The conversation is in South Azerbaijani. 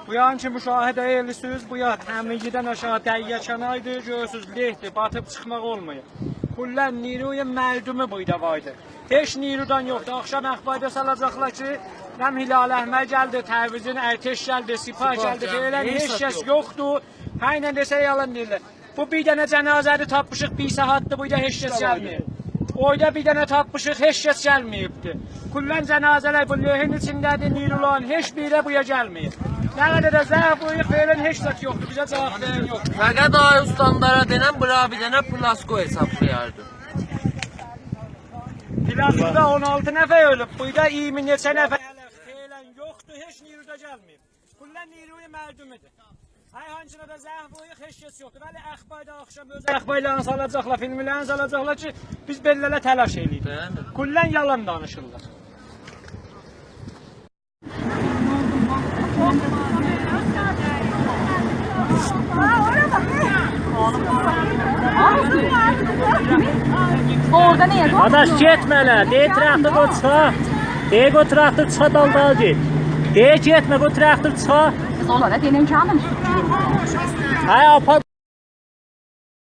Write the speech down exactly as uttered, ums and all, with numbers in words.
بو یان کی مشاهده ائلیسیز، بو یان همین یئردن آشاغی دریا کناریدیر، گؤرورسوز، لئه‌دیر، باتیب چیخماق اولمویور. کلاً نیروی مردمی بورادا واردی. هئچ نیرودان یوخدور. آخشام اخباردا سالاجاقلار کی، نم هلال احمر گلدی، تبریزین ارتش گلدی، سپاه گلدی، فعلاً هئچ کس یوخدور. هه، اینن دئسه یالان دئییرلر. بو بیر دنه جنازه‌دیر، تاپمیشیق بیر ساعاتدیر، بورادا هئچ کس گلمه‌ییب. اورادا بیر دنه تاپمیشیق، هئچ کس گلمه‌ییبدی. کلاً جنازه‌لر بو لئهین ایچینده‌دیر، نیرولارین هئچ بیری ده بورادا گلمه‌ییب. نه قدر ده زنگ ووروروق، فعلاً هئچ زاد یوخدور، بیزه جاواب وئرن یوخدور. فقط آقای استاندارا دئنن، بورا بیر دنه پلاسکو حسابلایاردی. پلاسکودا اون آلتی نفر اؤلوب، بورادا اییرمی نئچه نفر هله فعلاً یوخدور، هئچ نیرو دا گلمه‌ییب. کلاً نیروی مردمی‌دیر. هر هانسینا دا زنگ ووروروق، هئچ کس یوخدور. ولی اخباردا آخشام اؤز اخبارلارینی سالاجاقلار، فیلملرینی سالاجاقلار کی، بیز بئله‌لره تلاش ائله‌ییریک. بلی. کلاً یالان دانیشیرلار. اورادا نییه دور؟ قارداش، گئتمه ائله. دئ، تراکتور قوی چیخا. دئ، قوی تراکتور چیخا، دال-دال گئت. دئ، گئتمه، قوی تراکتور چیخا. قیز، اونلارا دئنن کی، آلین. هه، آپار.